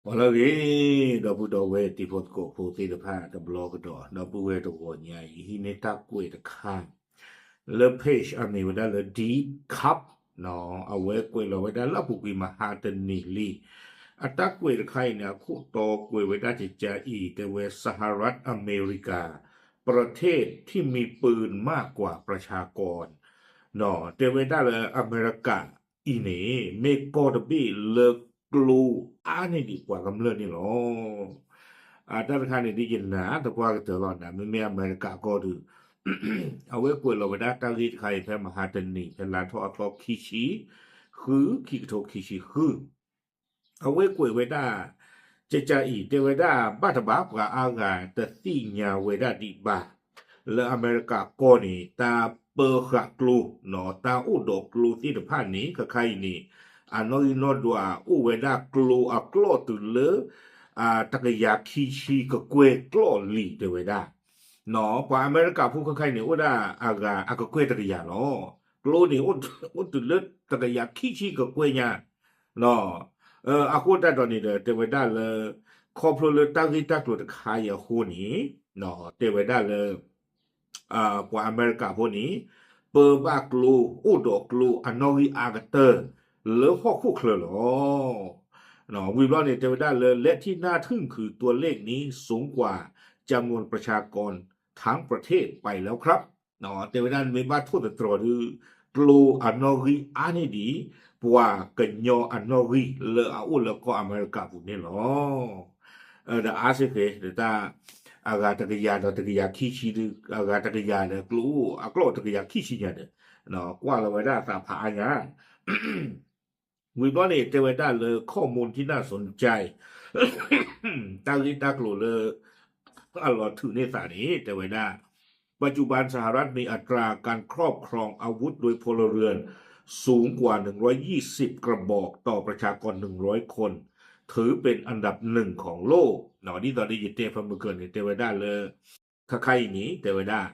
အိၣ်လၢအဂ့ၤ ဒီပုၢ်ဒီဝဲၢ်တံၤဖိသကိးဖိသ့ၣ်တဖၣ်တဘျီကဒီး ဒီပုၢ်ဝဲၢ်တဂီၤညါအံၤ ဟံးန့ၢ်တၢ်ကွဲးတခါ လၢ page အမ့ၢ်ဝဲဒၣ်လၢ Deep Cup အဝဲကွဲးလီၤဝဲဒၣ်လၢအပူၤကွံာ်မဟါတနံၤလံ. အတၢ်ကွဲးတခါအံၤန့ၣ် အခိၣ်တီကွဲးဝဲဒၣ်ကကါအံၤ တဲဝဲ สหรัฐอเมริกาประเทศที่มีปืนมากกว่าประชากร တဲဝဲဒၣ်လၢအမဲရကၤအံၤန့ၣ် မ့ၢ်ကီၢ်တဘ့ၣ်လၢကျိအါန့ၢ်ဒံးပှၤကမျၢၢ်န့ၣ်လီၤ. အတၢ်တခါန့ၣ်ဒ်ယနာ်သပှၢ်ကတၢၢ်လီၤနၤ မ့မ့ၢ်အမဲရကၤကီၢ်ဒုး အဝဲကွဲးလီၤဝဲဒၣ်တၢ်ဂ့ၢ်တခါအံၤ ဖဲမဟါတနံၤ ဖဲလါထီၣ်အသီခံဆံဃု ခံကထိခံဆံဃု အဝဲကွဲးဝဲဒၣ် ကကါအံၤ တဲဝဲဒၣ် ဘၣ်တဘၣ် ပှၤအါဂၤတသ့ၣ်ညါဝဲဒၣ်ဒံးဘၣ် လၢအမဲရကၤကီၢ်န့ၣ် တၢ်ပၢဃာ်ကျိ တၢ်အိၣ်ဒီးကျိသ့ၣ်တဖၣ်န့ၣ် ခဲခါအံၤန့ၣ် အနီၣ်ဂံၢ်နီၣ်ဒွးအိၣ်ဝဲဒၣ်ကျိအကျီၣ်တုၤလၢ တကယၤခံဆံကကွဲၢ်ကျီၣ်လံ တဲဝဲဒၣ်. ပှၤအမဲရကၤဖိခဲခါအံၤန့ၣ် အိၣ်ဒၣ်အဂၤအကကွဲၢ်တကယၤလီၤ. ကျိန့ၣ် အိၣ်တုၤလၢတကယၤခံဆံကကွဲၢ်ညါ အဃိသတးဒီးန့ၣ်ဒီး တဲဝဲဒၣ်လၢ ခီဖျိလၢတၢ်ဂ့ၢ်တၢ်ကျိၤတခါအံၤအဃိန့ၣ် တဲဝဲဒၣ်လၢ ပှၤအမဲရကၤဖိန့ၣ် ပၢဘၣ်ကျိ အိၣ်ဒီးကျိအနီၣ်ဂံၢ်အါကတၢၢ် လၢဟီၣ်ခိၣ်ချၢလီၤ. ဝံၤဘျီန့ၣ် တဲဝဲဒၣ်လၢ และที่น่าทึ่งคือตัวเลขนี้สูงกว่าจำนวนประชากรทั้งประเทศไปแล้วครับ တဲဝဲဒၣ်မ့ၢ်ဘၣ်ထိၣ်သတြီၤဒုး ကျိအနီၣ်ဂံၢ်အါန့ၢ်ဒံး ပှၤကညီအနီၣ်ဂံၢ်လၢအအိၣ်လၢကီၢ်အမဲရကၤပူၤန့ၣ်လီၤ. ဒီးအါစ့ၢ်ကီး ဒီးတၢ် အဂၤတကယၤဒီးတကယၤခံဆံဒုး အဂၤတကယၤဒီးကျိအိၣ်အကျီၣ်တကယၤခံဆံညါဒီး ကွၢ်လီၤဝဲဒၣ်အသးဖးအါညါ ဝံၤဘျီန့ၣ် တဲဝဲဒၣ်လၢ ข้อมูลที่น่าสนใจ တၢ်ဂ့ၢ်တၢ်ကျိၤလၢ အလီၤထုးန့ၢ်သးန့ၣ် တဲဝဲဒၣ် ปัจจุบันสหรัฐมีอัตราการครอบครองอาวุธโดยพลเรือนสูงกว่า หนึ่งร้อยยี่สิบ กระบอกต่อประชากร หนึ่งร้อย คน ถือเป็นอันดับหนึ่งของโลก ဒ်သိးဒီးယတဲဖဲမုၢ်ကၢၢ်န့ၣ် တဲဝဲဒၣ်လၢ ခဲခါအံၤန့ၣ် တဲဝဲဒၣ်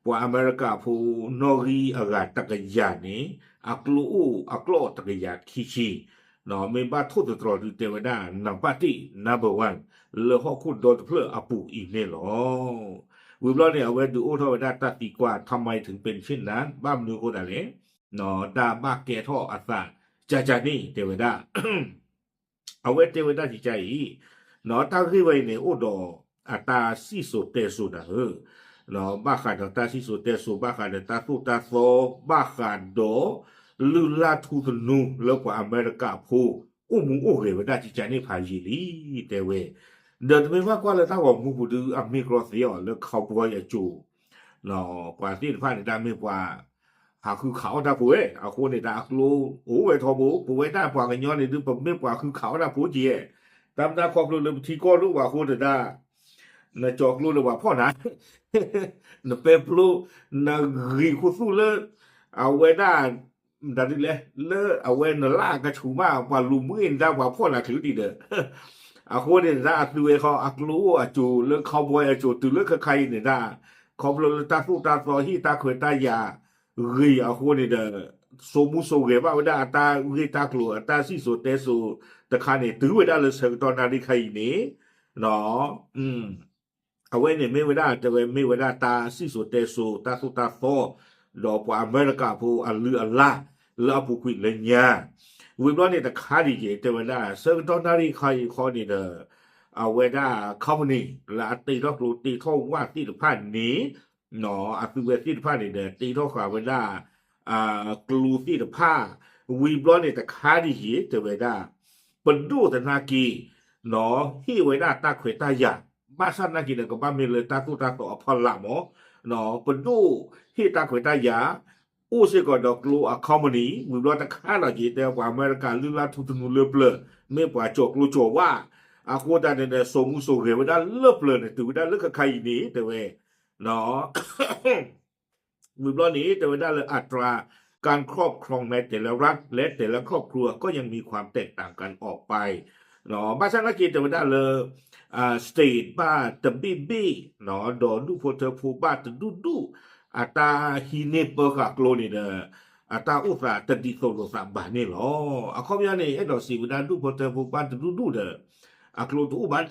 ပှၤအမဲရကၤဖိနီၣ်ဂံၢ်အဂၤတကယၤန့ၣ် အကျိအိၣ်အကျီၣ်တကယၤခံဆံ မ့ၢ်ဘၣ်ထိၣ်သတြီၤဒုး တဲဝဲဒၣ် နံပါတ်တစ် number one လၢဟီၣ်ခိၣ်ဒီတဖျၢၣ်အပူၤအံၤန့ၣ်လီၤ. ဝံၤဘျီန့ၣ် အဝဲဒုးအိၣ်ထီၣ်ဝဲဒၣ်တၢ်သံကွၢ် ทำไมถึงเป็นเช่นนั้น ဘၣ်မနုၤအဃိသတးလဲၣ် တၢ်ဘၣ်ကဲထီၣ်အသး ကကါန့ၣ် တဲဝဲဒၣ် အဝဲတဲဝဲဒၣ်ကကါအံၤ တၢ်ဂ့ၢ်ဝဲအံၤန့ၣ် အိၣ်ဒီးအတၢ်စံၣ်စိၤတဲစိၤနၤဧၢ, ဘၣ်ဃးဒီးတၢ်စံၣ်စိၤတဲစိၤ ဘၣ်ဃးဒီးတၢ်သိၣ်တၢ်သီ ဘၣ်ဃးဒီး လုၢ်လၢ်ထူသနူလၢပှၤအမဲရကၤဖိ အိၣ်မူအိၣ်ဂဲၤဝဲဒၣ်ကကါန့ၣ်ဖးယံာ်လံ တဲဝဲ, ဒီးတမ့ၢ်ဘၣ်ကွၢ်လၢတၢ်ဂီၤမူပူၤဒုး အမ့ၢ်ကြီသ့အီၤလၢ cowboy အစိၤ ပှၤသ့ၣ်တဖၣ်န့ၣ် တၢ်မ့ၢ်ပှၤ ဟးဃုခးအီၣ်တၢ်ဖိဝဲ အဃိန့ၣ် တၢ်အကျိအိၣ်ဝဲထီဘိ ပဝဲဒၣ်ပှၤကညီန့ၣ်ဒုး ပမ့ၢ်ပှၤဃုခးအီၣ်တၢ်ဖိကဲ, တၢ်မ့ၢ်တၢ်ခီဖျိလၢပထံကီၢ်ဒိၣ်ဘၣ်အဃိန့ၣ်ဒၣ် နကၠီၤကျိလၢပှၤဖီၣ်နၤ, နပဲပျိ နဂံၢ်ခူသူၣ်လၢ အဝဲဒၣ် ဒ်လဲၣ် လၢအဝဲနလၢ်ကဆူၣ်မး ပှၤလူၤမုၢ်အ့ၣ်နတၢ်ပှၤဖီၣ်နၤချုးဒံးဒီး အဃိန့ၣ်ဒၣ်အသုဝဲခီ အကျိအိၣ်အစိၤလၢ cowboy အစိၤတုၤလၢခဲခါအံၤန့ၣ်ဒၣ် ခီဖျိလၢတၢ်သိၣ်တၢ်သီဟ့ၣ်တၢ်ခွဲးတၢ်ယာ်ဂ့ၤအဃိန့ၣ်ဒီး စိာ်မူစိာ်ဂဲၤဘၣ်ဝဲဒၣ်အတၢ်ဂ့ၢ်တၢ်ကျိၤအတၢ်စံၣ်စိၤတဲစိၤတခါန့ၣ် တုၤဝဲဒၣ်လၢဆၢကတီၢ်နၣ်ရံၣ်ခါအံၤန့ၣ် အဝဲန့ၣ်မ့ၢ်ဝဲဒၣ်တဲဝဲ မ့ၢ်ဝဲဒၣ်တၢ်စံၣ်စိၤတဲစိၤ တၢ်သိၣ်တၢ်သီ ဒီးပှၤအမဲရကၤဖိအလုၢ်အလၢ် လၢအပူၤကွံာ်လၢညါ, ဝံၤဘျီန့ၣ်တခါဒံးက့ၤ တဲဝဲဒၣ် ဆၢကတီၢ်နၣ်ရံၣ်ခါအံၤခီန့ၣ်ဒီး အဝဲဒၣ် company လၢအတ့ထီၣ်ကျိတ့ထီၣ်ဝၣ်သ့ၣ်တဖၣ်န့ၣ် အသုဝဲသ့ၣ်တဖၣ်န့ၣ်ဒီး တ့ထီၣ်ဃာ်ဝဲဒၣ် ကျိသ့ၣ်တဖၣ်, ဝံၤဘျီန့ၣ်တခါဒံးက့ၤ တဲဝဲဒၣ် ပဒိၣ်သနာ်က့ ဟ့ၣ်ဝဲဒၣ်တၢ်ခွဲးတၢ်ယာ်, ဘၣ်ဆၣ်သနာ်က့ဒီး ကဘၣ်မ့ၢ်လၢတၢ်သိၣ်တၢ်သီအဖီလာ်မး, ပဒိၣ်ဟ့ၣ်တၢ်ခွဲးတၢ်ယာ် အိၣ်စ့ၢ်ကီးဒီးကျိအ company ဝံၤဘျီတခါဒီးက့ၤ တဲပှၤအမဲရကၤလုၢ်လၢ်ထူသနူလၢပျၢၤ မ့ၢ်ပှၤကၠီၤကျိကၠီၤဝၣ်, အဃိသတးန့ၣ်ဒီး စိာ်မူစိာ်ဂဲၤဝဲဒၣ်လၢပျၢၤန့ၣ် တုၤဝဲဒၣ်လၢခဲခါအံၤန့ၣ် တဲဝဲ ဝံၤဘျီန့ၣ် တဲဝဲဒၣ်လၢ อัตราการครอบครองในแต่ละรัฐและแต่ละครอบครัวก็ยังมีความแตกต่างกันออกไป ဘၣ်ဆၣ်သနာ်က့ တဲဝဲဒၣ်လၢ state ဘၣ်တဘ့ၣ်ဘ့ၣ် ဒီးဒူၣ်ဖိထၢဖိဘၣ်တဒူၣ်ဒူၣ် အတၢ်ဟံးန့ၢ်ပၢဃာ်ကျိန့ၣ်ဒီး အတၢ်အိၣ်သးတဒ်သိးလိာ်သးဘၣ်န့ၣ်လီၤ. အခီပညီန့ၣ် အဲၣ်ဒိးစံးဝဲဒၣ်ဒူၣ်ဖိထၢဖိဘၣ်တဒူၣ်ဒူၣ်ဒီး အကျိၤတအိၣ်ဘၣ်,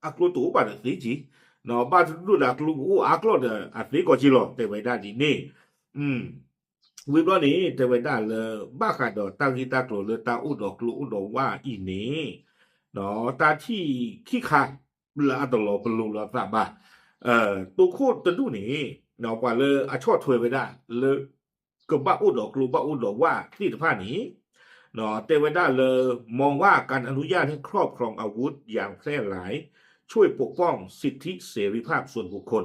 အကျိၤတအိၣ်ဘၣ်ဒီးသ့က့ၤ, ဘၣ်တဒိၣ်ဒီးအကျိၤကအိၣ်အါကျီၢ်ဒီးအသ့ကီးက့ၤလီၤ တဲဝဲဒၣ်ဒ်န့ၣ်. ဝံၤဘျီန့ၣ် တဲဝဲဒၣ်လၢ ဘၣ်ဃးဒီးတၢ်ဂ့ၢ်တၢ်ကျိၤလၢတၢ်အိၣ်ဒီးကျိၤအိၣ်ဒီးဝၣ်အံၤန့ၣ် တၢ်ထံၣ်ခံခါလၢအတလီၤပလိာ်လိာ်သးဘၣ်. တိခိၣ်တဒူၣ်န့ၣ် ပှၤလၢအဆီၣ်ထွဲဝဲဒၣ်လၢ ကဘၣ်အိၣ်ဒီးကျိၤဘၣ်အိၣ်ဒီးဝၣ်သ့ၣ်တဖၣ်န့ၣ် တဲဝဲဒၣ်လၢ มองว่าการอนุญาตให้ครอบครองอาวุธอย่างแพร่หลาย ช่วยปกป้องสิทธิเสรีภาพส่วนบุคคล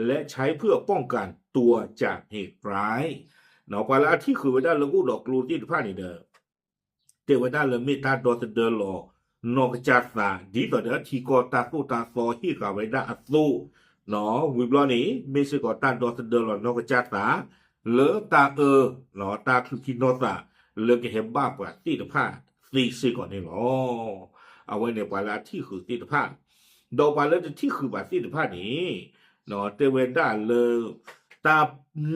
และใช้เพื่อป้องกันตัวจากเหตุร้าย ပှၤလၢအထံၣ်ဃုာ်ဝဲဒၣ်လၢကအိၣ်ဒီးကျိၤသ့ၣ်တဖၣ်န့ၣ်ဒီး တဲဝဲဒၣ်လၢမ့ၢ်တၢ်ဒီသဒၢလီၤနီၢ်ကစၢ်သး ဒ်သိးဒီးထံကီၢ်တၢ်သိၣ်တၢ်သီဟ့ၣ်ဃာ်ဝဲဒၣ်အသိး, ဝံၤဘျီန့ၣ် မ့ၢ်စ့ၢ်ကီးတၢ်ဒီသဒၢလီၤနီၢ်ကစၢ်သး လၢတၢ်အၢ တၢ်ချုးခံနီၢ်သး လၢကဟဲဘၣ်ပှၤသ့ၣ်တဖၣ်သ့စ့ၢ်ကီးန့ၣ်လီၤ. အဝဲန့ၣ်ပှၤလၢအထံၣ်ဃုာ်သ့ၣ်တဖၣ်, ဒီးပှၤလၢတထံၣ်ဃုာ်ဘၣ်သ့ၣ်တဖၣ်န့ၣ် တဲဝဲဒၣ်လၢ တၢ်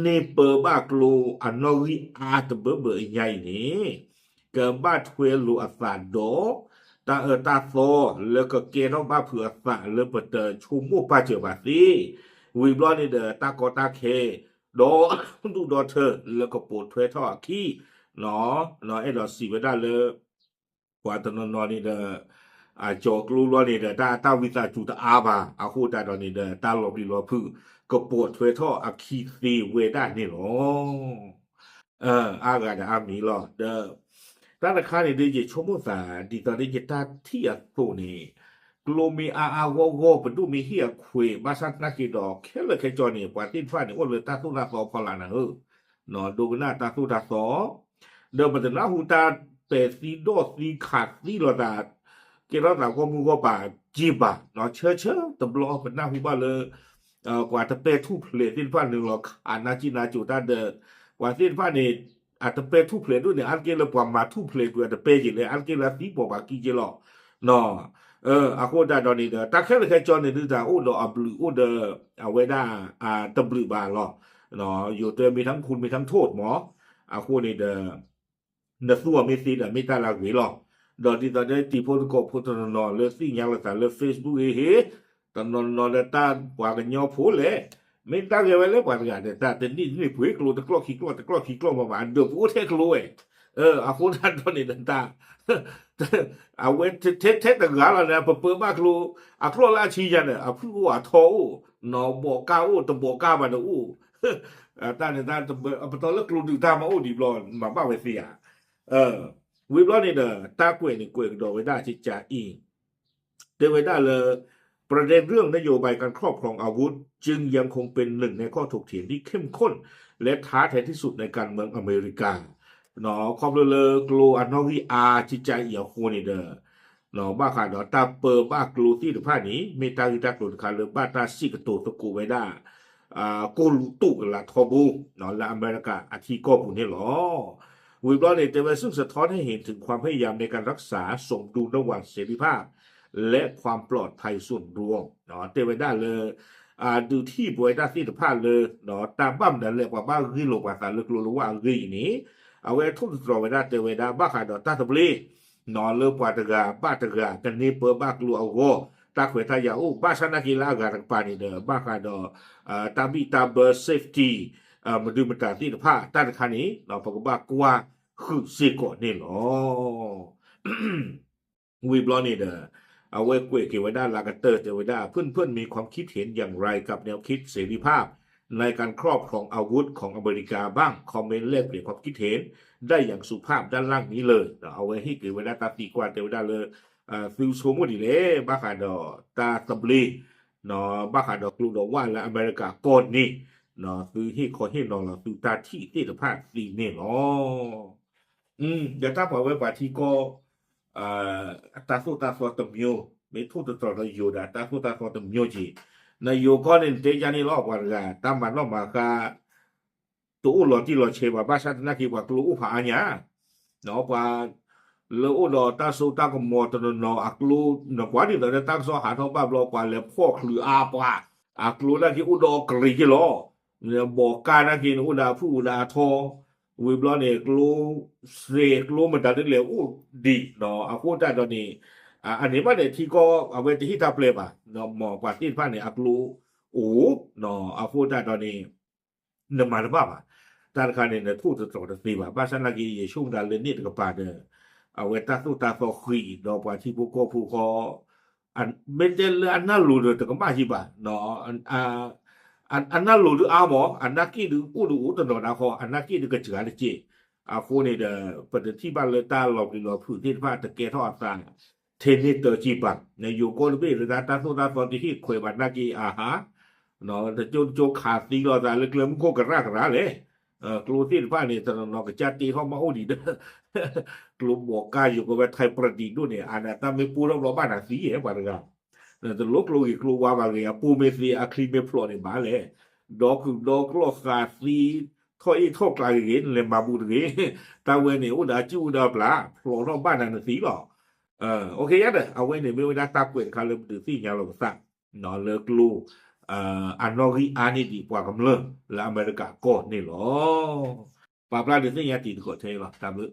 န့ၢ်ပၢဘၣ်ကျိၤအနီၣ်ဂံၢ်အါတဘၢဘၢအံၤညါအံၤန့ၣ် ကဘၣ်ထွဲလိာ်အသးဒီး တၢ်အၢတၢ်သီလၢကကဲထီၣ်ဘၣ်ဖုးအသးလၢပတဆိကမိၣ်ပာ်စၢၤဘၣ်သ့, ဝံၤဘျီန့ၣ်ဒီး တၢ်ကီတၢ်ခဲ ဒီးဒူၣ်ဒီထၢလၢကပိာ်ထွဲထီၣ်အခံ, အဲၣ်ဒိးစံးဝဲဒၣ်လၢ ပှၤတနီၤနီၤန့ၣ်ဒီး အကၠီၤကျိဘျီန့ၣ်ဒီး တၢ် တၢ်ဝံသးစူၤတအါဘၣ်, အဃိသတးဒီးန့ၣ်ဒီး တၢ်လီၤပျံၤလီၤဖုး ကပိာ်ထွဲထီၣ်အခံသ့ဝဲဒၣ်န့ၣ်လီၤ. အါဂၤဒီးအါမံၤလီၤ. ဒီး တၢ်တခါန့ၣ်ဒီး ယဆိကမိၣ်သး ဒ်သိးဒီးယတၢ်ထံၣ်အသိးန့ၣ် ကျိမ့ၢ်အါအါဂီၢ်ဂီၢ် ပဒိၣ်မ့ၢ်ဟ့ၣ်အခွဲး ဘၣ်ဆၣ်သနာ်က့ဒီး ခဲလၢာ်ခဲဆ့န့ၣ် ပှၤသ့ၣ်တဖၣ်န့ၣ် အိၣ်လၢတၢ်သိၣ်တၢ်သီဖီလာ်နၤဧၢ, ဒိကနၣ်တၢ်သိၣ်တၢ်သီ ဒီးပတနၢ်ဟူတၢ်ပဲာ်သံဒီၣ်သံခးသံလိာ်သး ကဲထီၣ်သးဂီၢ်မုၢ်ဂီၢ်ပၤက့ဘၣ်, ဆၢဆၢတဘျီပနၢ်ဟူဘၣ်လၢ ပှၤတပဲထူၣ်ဖျဲးသ့ၣ်တဖၣ်နုာ်လီၤခးနါစံၣ်နါစိၤတၢ်ဒီး ပှၤသ့ၣ်တဖၣ်န့ၣ် အတပဲထူၣ်ဖျဲးဒိၣ်န့ၣ် အါတက့ၢ်လၢပှၤမၤထူၣ်ဖျဲးကွံာ်အတပဲက့ၤလဲၣ် အါတက့ၢ်လၢအသံပိာ်ပှၤခံက့လီၤ. အဃိသတးဒီးန့ၣ်ဒီး တၢ်ခဲလၢာ်ခဲဆ့န့ၣ် ဒုးတၢ်အိၣ်ဒီးအဘျုးအိၣ်ဒီး အဝဲဒၣ် တဘျုးဘၣ်လီၤ. ယိၤတဲမ့ၢ်ထီၣ်ခူမ့ၢ်ထီၣ်ထိၣ်မး, အဃိန့ၣ်ဒီး နသူအီၤမ့ၢ်သ့ဒီးမ့ၢ်တၢ်လၢအဂ့ၤလီၤ. ဒီးဒ်သိးဒီးတံၤဖိသကိးဖိတနီၤနီၤလၢသ့ၣ်ညါလိာ်သးလၢ Facebook ဟ့ၣ်ဟ့ၣ်, တနီၤနီၤဒီးတၢ်ပှၤကညီဖိလဲၣ်, မ့ၢ်တၢ်ဂဲၤဝဲလၢပှၤတဂၤဒီး တၢ်တနံၣ်တနံၣ်ပှ့ၤကျိတကျီၢ်ခံကျီၢ်တကျီၢ်ခံကျီၢ်မးဘၣ် အဒုးပအိၣ်ထဲကျိဝဲ, အဃိသတးဒီးန့ၣ်ဒီးတၢ် အဝဲထဲထဲတဂၤလီၤန့ၣ် ပပၢဘၣ်ကျိ အကျီၢ်လၢအဆံယၤန့ၣ် အဖုၣ်အိၣ်အထီအိၣ်, ဘီးကါအိၣ် တဘီးကါဘၣ်န့ၣ်အိၣ်, တၢ်န့ၣ် ပတီၢ်လၢကျိဒုးတၢ်မၤအိၣ်ဒံးဘျီ မၤဘၣ်ဝဲသ့ဧါ. ဝံၤဘျီန့ၣ်ဒီး တၢ်ကွဲးန့ၣ်ကွဲးကဒီးဝဲဒၣ်ကကးအံၤ တဲဝဲဒၣ်လၢ ประเด็นเรื่องนโยบายการครอบครองอาวุธจึงยังคงเป็นหนึ่งในข้อถกเถียงที่เข้มข้นและท้าทายที่สุดในการเมืองอเมริกา ခီဖျိလၢကျိအနီၣ်ဂံၢ်အါကကးအံၤအဃိန့ၣ်ဒီး ဘၣ်ဃးဒီးတၢ်ပၢဘၣ်ကျိသ့ၣ်တဖၣ်န့ၣ် မ့ၢ်တၢ်ဂ့ၢ်တၢ်ကျိၤတခါလၢဘၣ်တၢ်စံးကတိၤသကိးဝဲဒၣ် ကိၣ်လူးတူၣ်ကလာ်ထီဘိ လၢအမဲရကၤအထံကီၢ်ပူၤန့ၣ်လီၤ. ဝံၤဘျီန့ၣ် တဲဝဲ ซึ่งสะท้อนให้เห็นถึงความพยายามในการรักษาสมดุลระหว่างเสรีภาพ และความปลอดภัยส่วนรวม တဲဝဲဒၣ်လၢ ဒုးထံၣ်ပဝဲဒၣ်သ့ၣ်တဖၣ်လၢ တၢ်ဘၣ်မနုၤလဲၣ် ပှၤဘၣ်ဂ့ၢ်လိာ်ပှၤသးလၢကျိလၢဝၣ်အဂ့ၢ်အံၤန့ၣ် အဝဲထိၣ်သတြီၤဝဲဒၣ်တဲဝဲဒၣ် ဘၣ်ဃးဒီးတၢ်သဘျ့ လၢပှၤတဂၤဘၣ်တဂၤ ကန့ၢ်ပၢဘၣ်ကျိအဂီၢ် တၢ်ခွဲးတၢ်ယာ်အိၣ် ဘၣ်ဆၣ်နာ်က့လၢအဂၤတကပၤန့ၣ်ဒီး ဘၣ်ဃးဒီး တၢ်ဘံၣ်တၢ်ဘၢ safety မဒုမတၤသ့ၣ်တဖၣ် တၢ်တခါန့ၣ် ပကဘၣ်ကွၢ်ဃုာ်စ့ၢ်ကီးန့ၣ်လီၤ. ဝံၤဘျီန့ၣ်ဒီး အဝဲကွဲးက့ၤဝဲဒၣ်လၢကတၢၢ်တဲဝဲဒၣ် เพื่อนๆ มีความคิดเห็นอย่างไรกับแนวคิดเสรีภาพในการครอบครองอาวุธของอเมริกาบ้าง คอมเมนต์แลกเปลี่ยนความคิดเห็นได้อย่างสุภาพ ด้านล่างนี้เลย အဝဲဟ့ၣ်က့ၤဝဲဒၣ်တၢ်သံကွၢ်တဲဝဲဒၣ်လၢ သုဆိကမိၣ်ဒ်လဲၣ် ဘၣ်ဃးဒီးတၢ်သဘျ့ ဘၣ်ဃးဒီးကျိဒီးဝၣ်လၢအမဲရကၤကီၢ်န့ၣ် သုဟ့ၣ်ခီဟ့ၣ်နီၤလီၤသုတၢ်ထံၣ်သ့ၣ်တဖၣ်သ့န့ၣ်လီၤ. ဒီးတၢ်ပှၤဝဲပှၤထံကီၢ် တၢ်သိၣ်တၢ်သီတမျိုး မ့ၢ်ထိၣ်သတြီၤဒီးယိၤဒၣ် တၢ်သိၣ်တၢ်သီတမျိုးက့ၤ နယိၤကီၢ်န့ၣ် နတဲယါန့ၣ်လီၤ ပှၤတဂၤ တၢ်မၤနီၣ်မၤဃါ တအိၣ်လီၤတံၢ်လီၤဆဲးဘၣ် ဘၣ်ဆၣ်သနာ်က့ ပှၤကျိအိၣ်ဖးအါညါ ပှၤလၢအိၣ်ဒီးတၢ်စိတၢ်ကမီၤတနီၤနီၤ အကျိ နကွၢ်ဒ်သိးလၢတၢ်ကစီၣ်ဟးထီၣ်ဘၣ်ဘျီ ပှၤလဲၤဖီၣ်ချုးအါပှၤ အကျိနာ်က့အိၣ်ဒီးအကရံးက့ၤလီၤ. ဘီးကါနာ်က့န့ၣ် အိၣ်ဒီးအဖုၣ်အိၣ်ဒီးအထီ ဝံၤဘျီန့ၣ် ကျိ စဲးကျိမတၤဒ်လဲၣ်အိၣ်ဒံး အဃိသတးဒီးန့ၣ် အန့ၣ်မးန့ၣ် ထံကီၢ်အဝဲတဟ့ၣ်တၢ်ပျဲဘၣ်, မ်ပှၤသ့ၣ်တဖၣ်န့ၣ် အကျိအိၣ်, အဃိသတးဒီးန့ၣ် နမၤတဘၣ်ဘၣ်. တၢ်တခါန့ၣ် နထိၣ်သတြီၤတသ့ဘၣ်. ဘၣ်ဆၣ်နာ်က့ ယဆိကမိၣ်သးလၢန့ၣ်တကပၤဒီး အဝဲတၢ်သိၣ်တၢ်သီဃံးဒီးပှၤထံဖိကီၢ်ဖိဃီ မ့ၢ်တဲလၢအနၢ်လိၤဒီးတကမၣ်ဟံးဘၣ်, အနၢ်လိၤဒုးအါမး, အနၢ်က့ၣ်ဒုးအိၣ်ဒုးအိၣ်တနီၤဒၣ်ဃီ, အနၢ်က့ၣ်ဒုးကစှၤတက့ၢ်. အဃိန့ၣ်ဒီး ပတထံၣ်ဘၣ်လၢတၢ်လီၤပျံၤလီၤဖုးသ့ၣ်တဖၣ်တကဲထီၣ်အသး ထဲန့ၣ်တက့ၢ်ဘၣ်. ယိၤကီၢ်တဘ့ၣ်လၢတၢ်သိၣ်တၢ်သီတဟ့ၣ်ခွဲးဘၣ်နာ်က့အဟါ, တကၠိတကၠိခးသံလီၤသးလၢကျဲမုၢ်ခိၣ်ကရၢ်ကရၢ်လဲၣ်. ကျိသ့ၣ်တဖၣ်န့ၣ် တနီၤနီၤကစၢ်တ့ထီၣ်မးအိၣ်ဒံးဒီး ကျိဘီးကါယိၤကီၢ်ဝဲ ထၢပြဒံးဒိၣ်န့ၣ် အတၢ်မ့ၢ်ပိၢ်ထီၣ်ဘျီဘၣ်နၤသံယဲၢ်ပှၤတဂၤ တလိၣ်ကျိဂ့ၤကျိဝါဘၣ်ဂ့ၤ အပိၢ်မ့ၢ်သ့အချံမ့ၢ်ဖျိးန့ၣ်ဘၣ်လဲၣ်. ဒီကုာ်ဒီကျီၢ်ဃာ်သံ ထီၣ်အ့ၣ်ထီၣ်ကျါဂ့ၤဂ့ၤ နလဲၤမၤဘူးတဂ့ၤ. တၢ်ဝဲန့ၣ် အိၣ်ဒီးအစုၣ်အိၣ်ဒီးအပျၢ် ဖျိးထီၣ်ဘၣ်နၤနသံလီၤ. အိၣ်ခ့ယါဒီး အဝဲန့ၣ်မ့ၢ်ဝဲဒၣ်တၢ်ကွဲးတခါလၢပဒုးသ့ၣ်ညါလီၤပသး လၢကျိ အနီၣ်ဂံၢ်အါန့ၢ်ဒံးပှၤကမျၢၢ်လၢအမဲရကၤကီၢ်န့ၣ်လီၤ. ပာ်ဖျါဒုးသ့ၣ်ညါတံၤသကိးထဲအံၤလီၤ. တၢ်ဘျုး